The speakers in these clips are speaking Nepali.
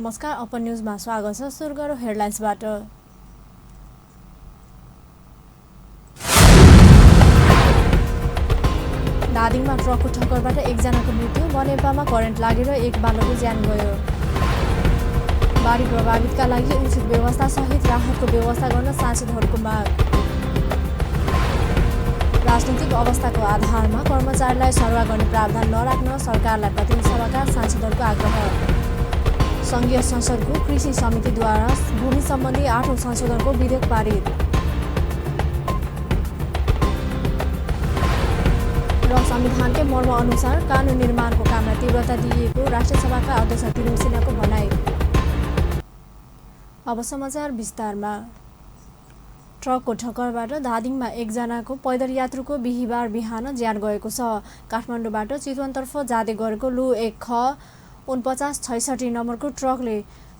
नमस्कार, अपन न्यूजमा स्वागत छ। सुरु गरौँ हेडलाइन्सबाट। दादिङमा ट्रकको ठक्करबाट एकजनाको मृत्यु, बनेपामा करेन्ट लागेर एक बालकको ज्यान गयो। बाढी प्रभावितका लागि उचित व्यवस्था सहित राहतको व्यवस्था गर्न सांसदहरूको माग। राजनीतिक अवस्थाको आधारमा कर्मचारीलाई सरुवा गर्ने प्रावधान नराख्न सरकारलाई प्रतिनिधि सभाका सांसदहरूको आग्रह। संघीय संसदको कृषि समितिद्वारा भूमि सम्बन्धी 8औं संशोधनको विधेयक पारित। र संविधानकै मर्म अनुसार कानून निर्माणको कामलाई तीव्रता दिइएको राष्ट्रिय सभाका अध्यक्ष तिरुङ सिन्हाको भनाई। अब समाचार विस्तारमा। ट्रकको ठक्करबाट धादिङमा एकजनाको पैदल यात्रुको बिहिबार बिहान ज्यान गएको छ। काठमाडौँबाट चितवनतर्फ जाँदै गरेको लु 1 ख 4966 नम्बरको ट्रकले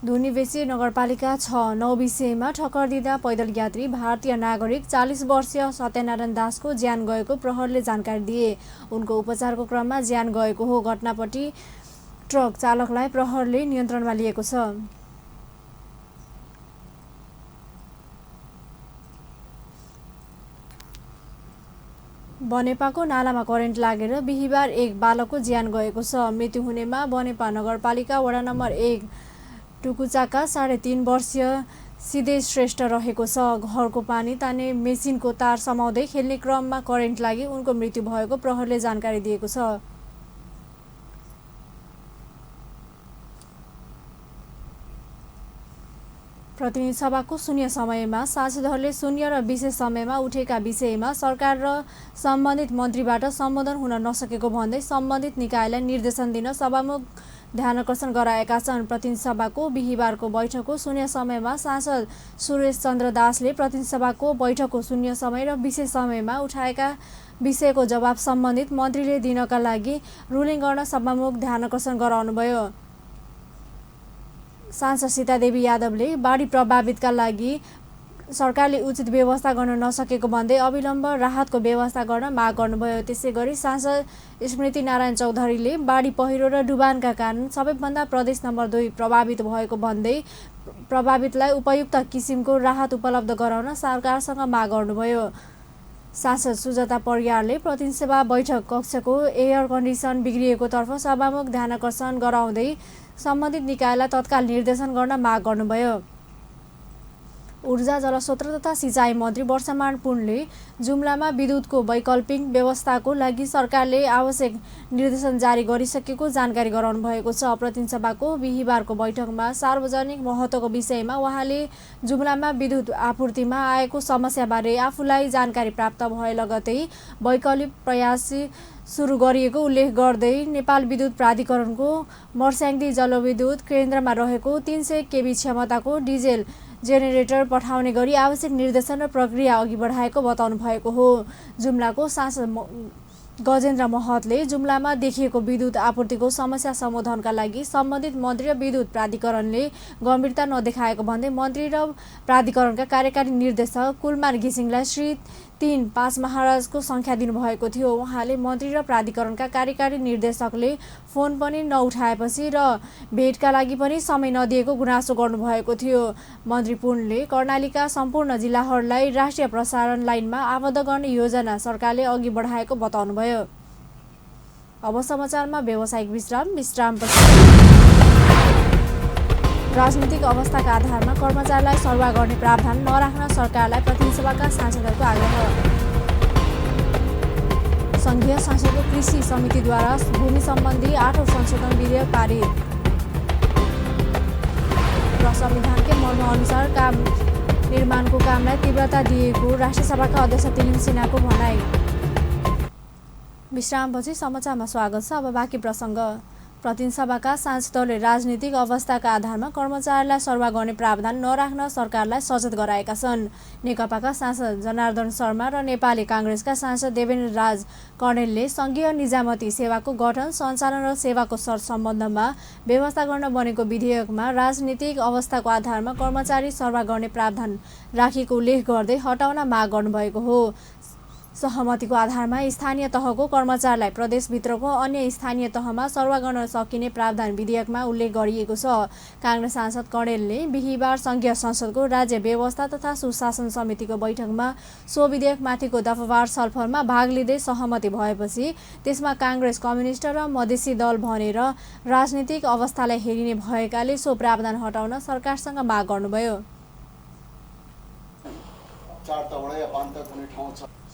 धुनीबेसी नगरपालिका 6 नौबिसेमा ठक्कर दिँदा पैदल यात्री भारतीय नागरिक 40 वर्षीय सत्यनारायण दासको ज्यान गएको प्रहरीले जानकारी दिए। उनको उपचारको क्रममा ज्यान गएको हो। घटनापछि ट्रक चालकलाई प्रहरीले नियन्त्रणमा लिएको छ। बनेपाको नालामा करेन्ट लागेर बिहिबार एक बालकको ज्यान गएको छ। मृत्यु हुनेमा बनेपा नगरपालिका वडा नम्बर 1 टुकुचाका 3.5 वर्षीय सिधे श्रेष्ठ रहेको छ। घरको पानी तान्ने मेसिनको तार समाउँदै खेल्ने क्रममा करेन्ट लागि उनको मृत्यु भएको प्रहरीले जानकारी दिएको छ। प्रतिनिधि सभाको शून्य समयमा सांसदहरूले शून्य र विशेष समयमा उठेका विषयमा सरकार र सम्बन्धित मन्त्रीबाट सम्बोधन हुन नसकेको भन्दै सम्बन्धित निकायलाई निर्देशन दिन सभामुख ध्यानकर्षण गराएका छन्। प्रतिनिधि सभाको बिहिबारको बैठकको शून्य समयमा सांसद सुरेश चन्द्र दासले प्रतिनिधि सभाको बैठकको शून्य समय र विशेष समयमा उठाएका विषयको जवाब सम्बन्धित मन्त्रीले दिनका लागि रुलिङ गर्न सभामुख ध्यानकर्षण गराउनुभयो। सांसद सीतादेवी यादवले बाढी प्रभावितका लागि सरकारले उचित व्यवस्था गर्न नसकेको भन्दै अविलम्ब राहतको व्यवस्था गर्न माग गर्नुभयो। त्यसैगरी सांसद स्मृति नारायण चौधरीले बाढी पहिरो र डुबानका कारण सबैभन्दा प्रदेश नम्बर 2 प्रभावित भएको भन्दै प्रभावितलाई उपयुक्त किसिमको राहत उपलब्ध गराउन सरकारसँग माग गर्नुभयो। सांसद सुजाता परियारले प्रतिनिधि सभा बैठक कक्षको एयर कन्डिसन बिग्रिएको तर्फ सभामुख ध्यानकर्षण गराउँदै सम्बन्धित निकायलाई तत्काल निर्देशन गर्न माग गर्नुभयो। ऊर्जा जलस्रोत तथा सिँचाइ मन्त्री वर्षमान पुनले जुम्लामा विद्युतको वैकल्पिक व्यवस्थाको लागि सरकारले आवश्यक निर्देशन जारी गरिसकेको जानकारी गराउनु भएको छ। प्रतिनिधि सभाको बिहिबारको बैठकमा सार्वजनिक महत्त्वको विषयमा उहाँले जुम्लामा विद्युत आपूर्तिमा आएको समस्याबारे आफूलाई जानकारी प्राप्त भए लगतै वैकल्पिक प्रयास सुरु गरिएको उल्लेख गर्दै नेपाल विद्युत प्राधिकरणको मर्स्याङ्दी जलविद्युत केन्द्रमा रहेको 300 केभी क्षमताको डिजेल जेनेरेटर पठाउने गरी आवश्यक निर्देशन र प्रक्रिया अघि बढाएको बताउनु भएको हो। जुम्लाको सांसद गजेन्द्र महतले जुम्लामा देखिएको विद्युत आपूर्तिको समस्या समाधानका लागि सम्बन्धित मन्त्री र विद्युत प्राधिकरणले गम्भीरता नदेखाएको भन्दै मन्त्री र प्राधिकरणका कार्यकारी निर्देशक कुलमान घिसिङलाई श्री 3-5 महाराजको सङ्ख्या दिनुभएको थियो। उहाँले मन्त्री र प्राधिकरणका कार्यकारी निर्देशकले फोन पनि नउठाएपछि र भेटका लागि पनि समय नदिएको गुनासो गर्नुभएको थियो। मन्त्री पुनले कर्णालीका सम्पूर्ण जिल्लाहरूलाई राष्ट्रिय प्रसारण लाइनमा आबद्ध गर्ने योजना सरकारले अघि बढाएको बताउनुभयो। अब समाचारमा व्यावसायिक विश्रामपछि राजनीतिक अवस्थाका आधारमा कर्मचारीलाई सरुवा गर्ने प्रावधान नराख्न सरकारलाई प्रतिनिधि सभाका सांसदहरूको आग्रह। संघीय संसदको कृषि समितिद्वारा भूमि सम्बन्धी 8औं संशोधन विधेयक पारित। र संविधानकै मर्म अनुसार काम निर्माणको कामलाई तीव्रता दिएको राष्ट्रिय सभाका अध्यक्ष तिरुङ सिन्हाको भनाई। विश्रामपछि समाचारमा स्वागत छ। अब बाँकी प्रसङ्ग। प्रतिनिधि सभाका सांसदहरूले राजनीतिक अवस्थाका आधारमा कर्मचारीलाई सरुवा गर्ने प्रावधान नराख्न सरकारलाई सचेत गराएका छन्। नेकपाका सांसद जनार्दन शर्मा र नेपाली काङ्ग्रेसका सांसद देवेन्द्र राज कणेलले संघीय निजामती सेवाको गठन, सञ्चालन र सेवाको शर्त सम्बन्धमा व्यवस्था गर्न बनेको विधेयकमा राजनीतिक अवस्थाको आधारमा कर्मचारी सरुवा गर्ने प्रावधान राखिएको उल्लेख गर्दै हटाउन माग गर्नुभएको हो। सहमतिको आधारमा स्थानीय तहको कर्मचारीलाई प्रदेशभित्रको अन्य स्थानीय तहमा सरुवा गर्न सकिने प्रावधान विधेयकमा उल्लेख गरिएको छ। कांग्रेस सांसद कणेलले बिहिबार संघीय संसदको राज्य व्यवस्था तथा सुशासन समितिको बैठकमा सो विधेयकमाथिको दफावार छलफलमा भाग लिँदै सहमति भएपछि त्यसमा कांग्रेस, कम्युनिस्ट र मधेसी दल भनेर राजनीतिक अवस्थालाई हेरिने भएकाले सो प्रावधान हटाउन सरकारसँग माग गर्नुभयो।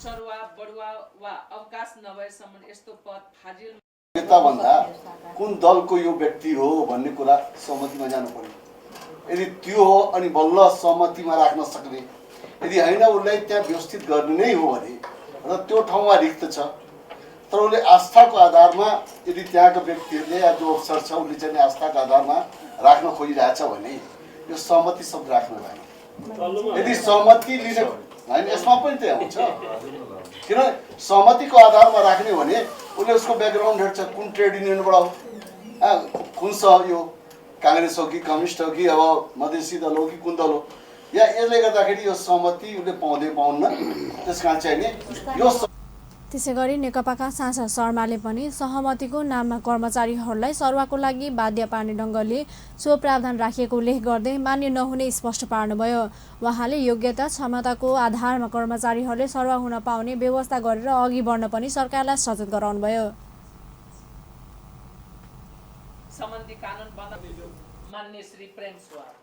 सरुवा बढुवा वा अवकाश नभएसम्म यस्तो पद फाजिल भन्दा कुन दलको यो व्यक्ति हो भन्ने कुरा सहमतिमा जानु पर्यो। यदि त्यो हो अनि बल्ल सहमतिमा राख्न सक्ने, यदि होइन उसलाई त्यहाँ व्यवस्थित गर्ने नै हो भने र त्यो ठाउँमा रिक्त छ तर उसले आस्थाको आधारमा यदि त्यहाँको व्यक्तिहरूले या जो अफसर छ उसले चाहिँ आस्थाको आधारमा राख्न खोजिरहेछ भने यो सहमति शब्द राख्नु भएन। यदि सहमति लिने होइन यसमा पनि त्यहाँ हुन्छ, किन सहमतिको आधारमा राख्ने भने उसले उसको ब्याकग्राउन्ड हेर्छ, कुन ट्रेड युनियनबाट हो, कुन यो काङ्ग्रेस हो कि कम्युनिस्ट हो कि अब मधेसी दल हो कि कुन दल हो, या यसले गर्दाखेरि यो सहमति उसले पाउन्न। त्यस कारण चाहिँ नि यो त्यसैगरी नेकपाका सांसद शर्माले पनि सहमतिको नाममा कर्मचारीहरूलाई सरुवाको लागि बाध्य पार्ने ढङ्गले सो प्रावधान राखिएको उल्लेख गर्दै मान्य नहुने स्पष्ट पार्नुभयो। उहाँले योग्यता क्षमताको आधारमा कर्मचारीहरूले सरुवा हुन पाउने व्यवस्था गरेर अघि बढ्न पनि सरकारलाई सचेत गराउनुभयो। सम्बन्धी कानुन मान्य श्री प्रेम सुवार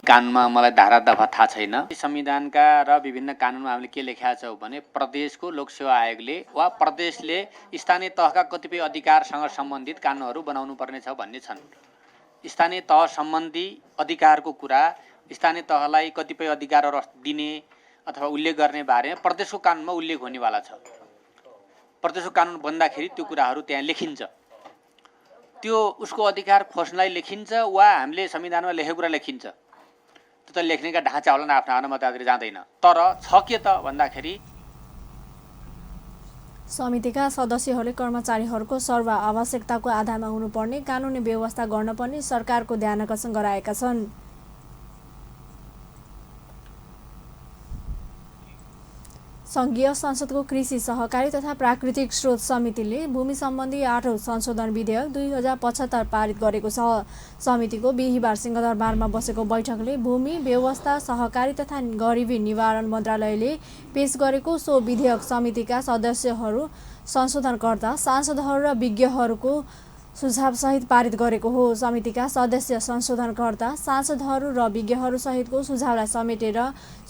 कानुनमा मलाई धारा दफा थाहा छैन। संविधानका र विभिन्न कानुनमा हामीले के लेखेका छौँ भने प्रदेशको लोकसेवा आयोगले वा प्रदेशले स्थानीय तहका कतिपय अधिकारसँग सम्बन्धित कानुनहरू बनाउनु पर्नेछ भन्ने छन्। स्थानीय तह सम्बन्धी अधिकारको कुरा, स्थानीय तहलाई कतिपय अधिकारहरू दिने अथवा उल्लेख गर्ने बारेमा प्रदेशको कानुनमा उल्लेख हुनेवाला छ। प्रदेशको कानुन बन्दाखेरि त्यो कुराहरू त्यहाँ लेखिन्छ। त्यो उसको अधिकार खोज्नलाई लेखिन्छ वा हामीले संविधानमा लेखेको कुरा लेखिन्छ। त्यो त लेख्नेका ढाँचा होला आफ्नो आफ्नो मतातिर जाँदैन। तर छ के त भन्दाखेरि समितिका सदस्यहरूले कर्मचारीहरूको सरुवा आवश्यकताको आधारमा हुनुपर्ने कानुनी व्यवस्था गर्न पनि सरकारको ध्यानाकर्षण गराएका छन्। संघीय संसदको कृषि, सहकारी तथा प्राकृतिक स्रोत समितिले भूमि सम्बन्धी 8औं संशोधन विधेयक 2075 पारित गरेको छ। समितिको बिहिबार सिंहदरबारमा बसेको बैठकले भूमि व्यवस्था, सहकारी तथा गरिबी निवारण मन्त्रालयले पेश गरेको सो विधेयक समितिका सदस्यहरू, संशोधनकर्ता, सांसदहरू र विज्ञहरूको सुझावसहित पारित गरेको हो। समितिका सदस्य, संशोधनकर्ता, सांसदहरू र विज्ञहरूसहितको सुझावलाई समेटेर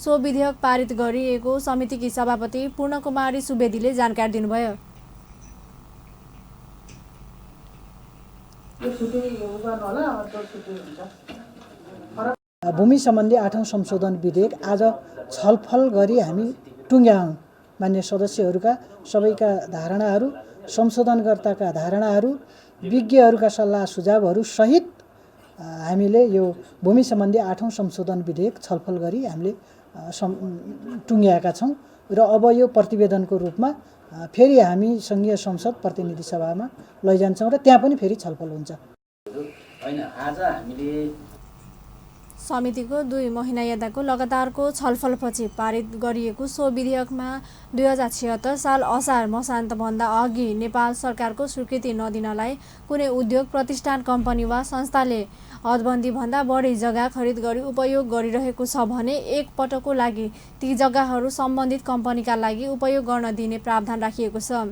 सो विधेयक पारित गरिएको समितिकी सभापति पूर्णकुमारी सुवेदीले जानकारी दिनुभयो। भूमि सम्बन्धी 8औं संशोधन विधेयक आज छलफल गरी हामी टुङ्ग्यायौँ। मान्य सदस्यहरूका सबैका धारणाहरू, संशोधनकर्ताका धारणाहरू, विज्ञहरूका सल्लाह सुझावहरू सहित हामीले यो भूमि सम्बन्धी 8औं संशोधन विधेयक छलफल गरी हामीले टुङ्ग्याएका छौँ र अब यो प्रतिवेदनको रूपमा फेरि हामी संघीय संसद प्रतिनिधि सभामा लैजान्छौँ र त्यहाँ पनि फेरि छलफल हुन्छ। हैन, आज हामीले समितिको 2 महिना यताको लगातारको छलफलपछि पारित गरिएको सो विधेयकमा 2076 साल असार मसान्तभन्दा अघि नेपाल सरकारको स्वीकृति नदिनलाई कुनै उद्योग, प्रतिष्ठान, कम्पनी वा संस्थाले हदबन्दीभन्दा बढी जग्गा खरिद गरी उपयोग गरिरहेको छ भने एक पटकको लागि ती जग्गाहरू सम्बन्धित कम्पनीका लागि उपयोग गर्न दिने प्रावधान राखिएको छ।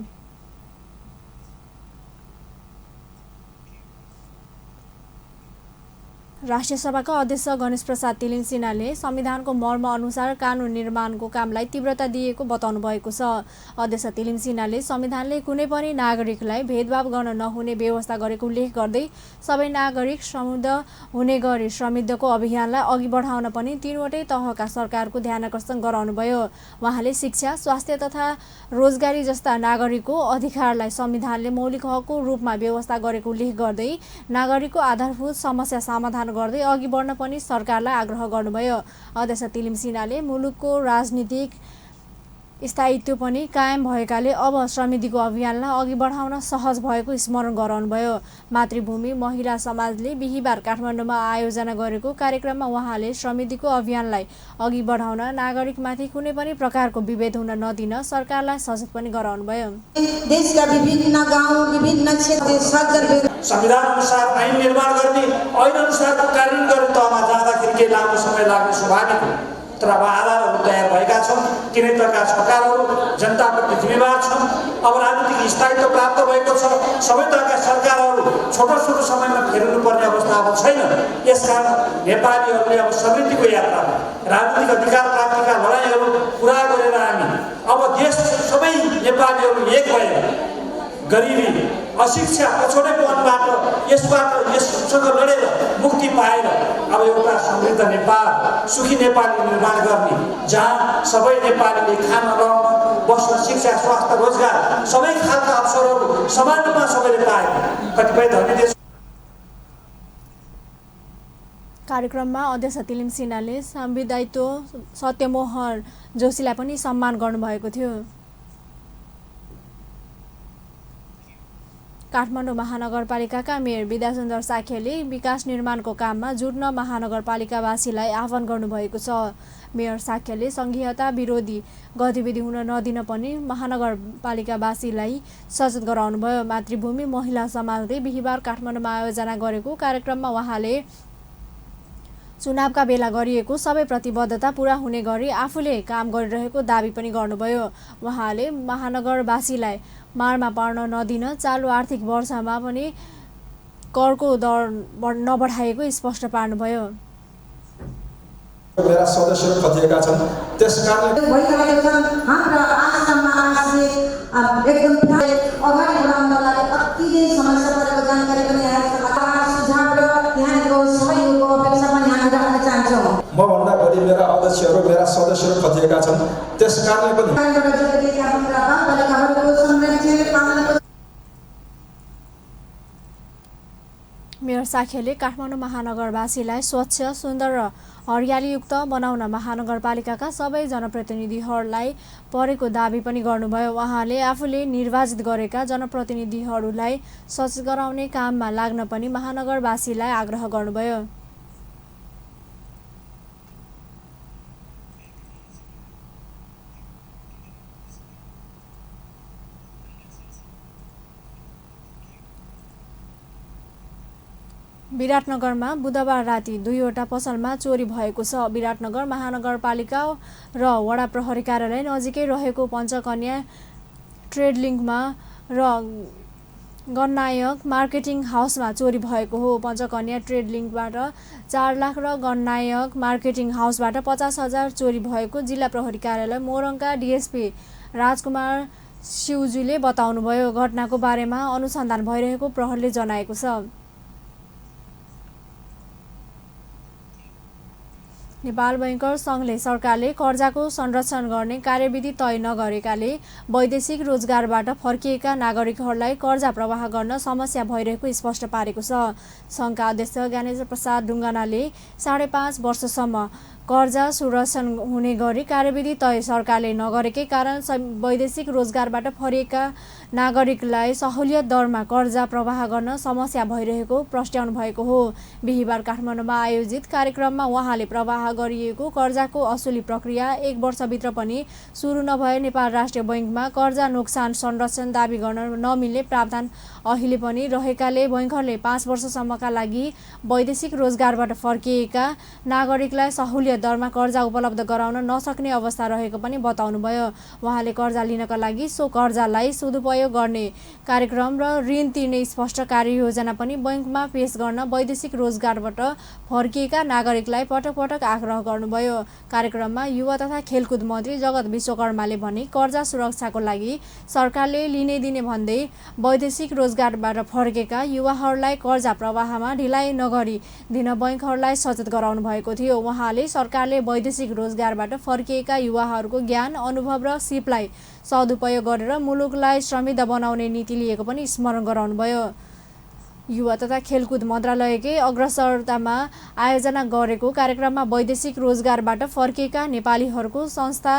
राष्ट्रिय सभाका अध्यक्ष गणेश प्रसाद तिलिङ सिन्हाले संविधानको मर्म अनुसार कानुन निर्माणको कामलाई तीव्रता दिएको बताउनु भएको छ। अध्यक्ष तिलिङ सिन्हाले संविधानले कुनै पनि नागरिकलाई भेदभाव गर्न नहुने व्यवस्था गरेको उल्लेख गर्दै सबै नागरिक समृद्ध हुने गरी समृद्धिको अभियानलाई अघि बढाउन पनि 3वटै तहका सरकारको ध्यानाकर्षण गराउनुभयो। उहाँले शिक्षा, स्वास्थ्य तथा रोजगारी जस्ता नागरिकको अधिकारलाई संविधानले मौलिक हकको रूपमा व्यवस्था गरेको उल्लेख गर्दै नागरिकको आधारभूत समस्या समाधान गर्दै अघि बढ्न पनि सरकारलाई आग्रह गर्नुभयो। अध्यक्ष तिलिङ सिन्हाले मुलुकको राजनीतिक स्थायित्व पनि कायम भएकाले अब श्रमिकको अभियानलाई अघि बढाउन सहज भएको स्मरण गराउनुभयो। मातृभूमि महिला समाजले बिहिबार काठमाडौँमा आयोजना गरेको कार्यक्रममा उहाँले श्रमिकको अभियानलाई अघि बढाउन नागरिकमाथि कुनै पनि प्रकारको विभेद हुन नदिन सरकारलाई सचेत पनि गराउनुभयो। देशका विभिन्न गाउँ विभिन्न क्षेत्र संविधान अनुसार ऐन निर्माण गर्ने ऐन अनुसारको कार्यान्वयन गर्ने तहमा जाँदाखेरि केही लामो समय लाग्ने स्वाभाविक हो। तर अब आधारहरू तयार भएका छन्। तिनै तहका सरकारहरू जनताप्रति जिम्मेवार छन्। अब राजनीतिक स्थायित्व प्राप्त भएको छ। सबै तहका सरकारहरू छोटो समयमा फेर्नुपर्ने अवस्था अब छैन। यसकारण नेपालीहरूले अब समृद्धिको यात्रामा राजनीतिक अधिकार प्राप्तिका लडाइँहरू पुरा गरेर हामी अब देश सबै नेपालीहरू एक भएर गरिबी अशिक्षा पछौटेपनबाट यससँग लडेर मुक्ति पाएर अब एउटा समृद्ध नेपाल सुखी नेपाली निर्माण गर्ने जहाँ सबै नेपालीले खान लाउन बस्न शिक्षा स्वास्थ्य रोजगार सबै खालका अवसरहरू समान रूपमा सबैले पाए। कतिपय धनी देश कार्यक्रममा अध्यक्ष तिलिम सिन्हाले संविधायित्व सत्यमोहन जोशीलाई पनि सम्मान गर्नुभएको थियो। काठमाडौँ महानगरपालिकाका मेयर विद्यासुन्दर साख्यले विकास निर्माणको काममा जुट्न महानगरपालिकावासीलाई आह्वान गर्नुभएको छ। मेयर साख्यले सङ्घीयता विरोधी गतिविधि हुन नदिन पनि महानगरपालिकावासीलाई सचेत गराउनुभयो। मातृभूमि महिला समाजले बिहिबार काठमाडौँमा आयोजना गरेको कार्यक्रममा उहाँले चुनावका बेला गरिएको सबै प्रतिबद्धता पूरा हुने गरी आफूले काम गरिरहेको दाबी पनि गर्नुभयो। उहाँले महानगरवासीलाई मारमा पर्न नदिन चालु आर्थिक वर्षमा पनि करको दर नबढाएको स्पष्ट पार्नुभयो। मेरा सदस्यहरू खतिएका छन्। त्यसकारणले हाम्रा आशामा आशले एकदम अगाडि बढाउनलाई अति नै समस्या परेको जानकारी पनि आएको छ। सुझाव र यहाँको सहयोगको अपेक्षा पनि हामी राख्न चाहन्छौँ। मभन्दा बढी मेरा अध्यक्षहरू मेरा सदस्यहरू खतिएका छन्। त्यसकारणले पनि मेयर साख्यले काठमाडौँ महानगरवासीलाई स्वच्छ सुन्दर र हरियालीयुक्त बनाउन महानगरपालिकाका सबै जनप्रतिनिधिहरूलाई परेको दाबी पनि गर्नुभयो। उहाँले आफूले निर्वाचित गरेका जनप्रतिनिधिहरूलाई सचेत गराउने काममा लाग्न पनि महानगरवासीलाई आग्रह गर्नुभयो। विराटनगरमा बुधबार राति 2वटा पसलमा चोरी भएको छ। विराटनगर महानगरपालिका र वडा प्रहरी कार्यालय नजिकै रहेको पञ्चकन्या ट्रेड लिङ्कमा र गणनायक मार्केटिङ हाउसमा चोरी भएको हो। पञ्चकन्या ट्रेड लिङ्कबाट 4 लाख र गणनायक मार्केटिङ हाउसबाट 50,000 चोरी भएको जिल्ला प्रहरी कार्यालय मोरङका डिएसपी राजकुमार शिवजीले बताउनुभयो। घटनाको बारेमा अनुसन्धान भइरहेको प्रहरीले जनाएको छ। नेपाल बैंकर सङ्घले सरकारले कर्जाको संरक्षण गर्ने कार्यविधि तय नगरेकाले वैदेशिक रोजगारबाट फर्किएका नागरिकहरूलाई कर्जा प्रवाह गर्न समस्या भइरहेको स्पष्ट पारेको छ। सङ्घका अध्यक्ष ज्ञानेन्द्र प्रसाद ढुङ्गानाले 5.5 वर्षसम्म कर्जा संरक्षण हुने गरी कार्यविधि तय सरकारले नगरेकै कारण वैदेशिक रोजगारबाट फर्किएका नागरिकलाई सहुलियत दरमा कर्जा प्रवाह गर्न समस्या भइरहेको प्रस्ट्याउनु भएको हो। बिहिबार काठमाडौँमा आयोजित कार्यक्रममा उहाँले प्रवाह गरिएको कर्जाको असुली प्रक्रिया 1 वर्षभित्र पनि सुरु नभए नेपाल राष्ट्रिय बैङ्कमा कर्जा नोक्सान संरक्षण दाबी गर्न नमिल्ने प्रावधान अहिले पनि रहेकाले बैङ्कहरूले 5 वर्षसम्मका लागि वैदेशिक रोजगारबाट फर्किएका नागरिकलाई सहुलियत दरमा कर्जा उपलब्ध गराउन नसक्ने अवस्था रहेको पनि बताउनुभयो। उहाँले कर्जा लिनका लागि सो कर्जालाई सदुपयोग गर्ने कार्यक्रम र ऋण तिर्ने स्पष्ट कार्ययोजना पनि बैङ्कमा पेश गर्न वैदेशिक रोजगारबाट फर्किएका नागरिकलाई पटक पटक आग्रह गर्नुभयो। कार्यक्रममा युवा तथा खेलकुद मन्त्री जगत विश्वकर्माले भने कर्जा सुरक्षाको लागि सरकारले लिने दिने भन्दै वैदेशिक रोजगारबाट फर्केका युवाहरूलाई कर्जा प्रवाहमा ढिलाइ नगरी दिन बैङ्कहरूलाई सचेत गराउनु भएको थियो। उहाँले सरकारले वैदेशिक रोजगारबाट फर्किएका युवाहरूको ज्ञान अनुभव र सिपलाई सदुपयोग गरेर मुलुकलाई समृद्ध बनाउने नीति लिएको पनि स्मरण गराउनुभयो। युवा तथा खेलकुद मन्त्रालयकै अग्रसरतामा आयोजना गरेको कार्यक्रममा वैदेशिक रोजगारबाट फर्किएका नेपालीहरूको संस्था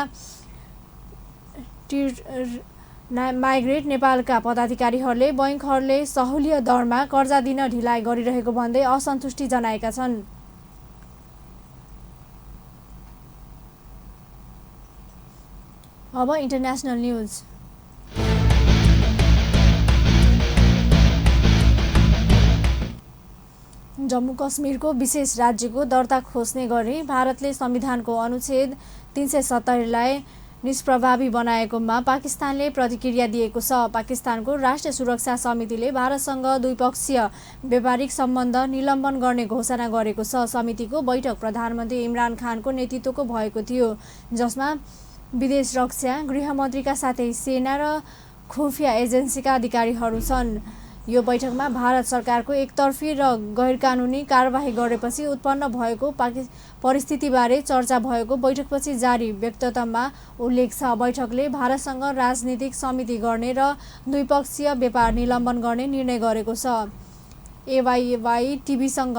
माइग्रेट नेपालका पदाधिकारीहरूले बैंकहरूले सहुलियत दरमा कर्जा दिन ढिलाइ गरिरहेको भन्दै असन्तुष्टि जनाएका छन्। अब इन्टरनेसनल न्युज। जम्मू कश्मीरको विशेष राज्यको दर्ता खोज्ने गरी भारतले संविधानको अनुच्छेद 370लाई निष्प्रभावी बनाएकोमा पाकिस्तानले प्रतिक्रिया दिएको छ। पाकिस्तानको राष्ट्रिय सुरक्षा समितिले भारतसँग द्विपक्षीय व्यापारिक सम्बन्ध निलम्बन गर्ने घोषणा गरेको छ। समितिको बैठक प्रधानमन्त्री इमरान खानको नेतृत्वको भएको थियो, जसमा विदेश रक्षा, गृहमन्त्रीका साथै सेना र खुफिया एजेन्सीका अधिकारीहरू छन्। यो बैठकमा भारत सरकारको एकतर्फी र गैरकानुनी कारबाही गरेपछि उत्पन्न भएको परिस्थितिबारे चर्चा भएको बैठकपछि जारी वक्तव्यमा उल्लेख छ। बैठकले भारतसँग राजनीतिक समिति गर्ने र द्विपक्षीय व्यापार निलम्बन गर्ने निर्णय गरेको छ। एवाईवाई टिभीसँग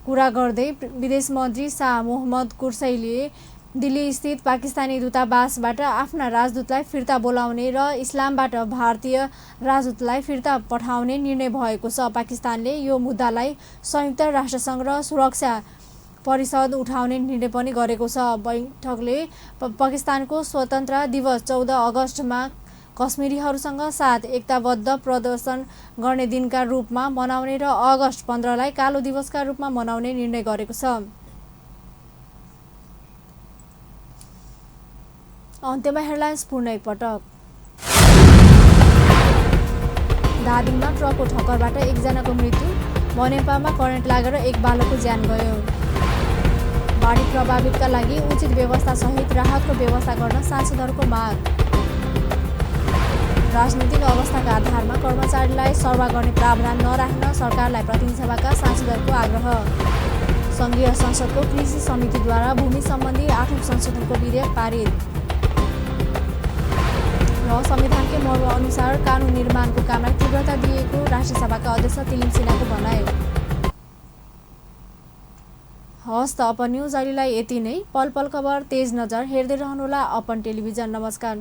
कुरा गर्दै विदेश मन्त्री शाह मोहम्मद कुरैशीले दिल्ली स्थित पाकिस्तानी दूतावासबाट आफ्ना राजदूतलाई फिर्ता बोलाउने र इस्लामबाट भारतीय राजदूतलाई फिर्ता पठाउने निर्णय भएको छ। पाकिस्तानले यो मुद्दालाई संयुक्त राष्ट्रसङ्घ र सुरक्षा परिषद उठाउने निर्णय पनि गरेको छ। बैठकले पाकिस्तानको स्वतन्त्रता दिवस 14 अगस्टमा कश्मीरीहरूसँग साथ एकताबद्ध प्रदर्शन गर्ने दिनका रूपमा मनाउने र अगस्ट 15लाई कालो दिवसका रूपमा मनाउने निर्णय गरेको छ। अन्त्यमा हेडलाइन्स पुनः एकपटक। धादिङमा ट्रकको ठक्करबाट एकजनाको मृत्यु, बनेपामा करेन्ट लागेर एक बालकको ज्यान गयो। बाढी प्रभावितका लागि उचित व्यवस्था सहित राहतको व्यवस्था गर्न सांसदहरूको माग। राजनीतिक अवस्थाका आधारमा कर्मचारीलाई सर्वा गर्ने प्रावधान नराख्न सरकारलाई प्रतिनिधि सभाका सांसदहरूको आग्रह। सङ्घीय संसदको कृषि समितिद्वारा भूमि सम्बन्धी 8औं संशोधनको विधेयक पारित र संविधानकै मर्म अनुसार कानुन निर्माणको कामलाई तीव्रता दिएको राष्ट्रिय सभाका अध्यक्ष तिलिम सिन्हाको भनाइ। हस् त अपन न्युज अहिलेलाई यति नै। पल पल खबर, तेज नजर हेर्दै रहनुहोला अपन टेलिभिजन। नमस्कार।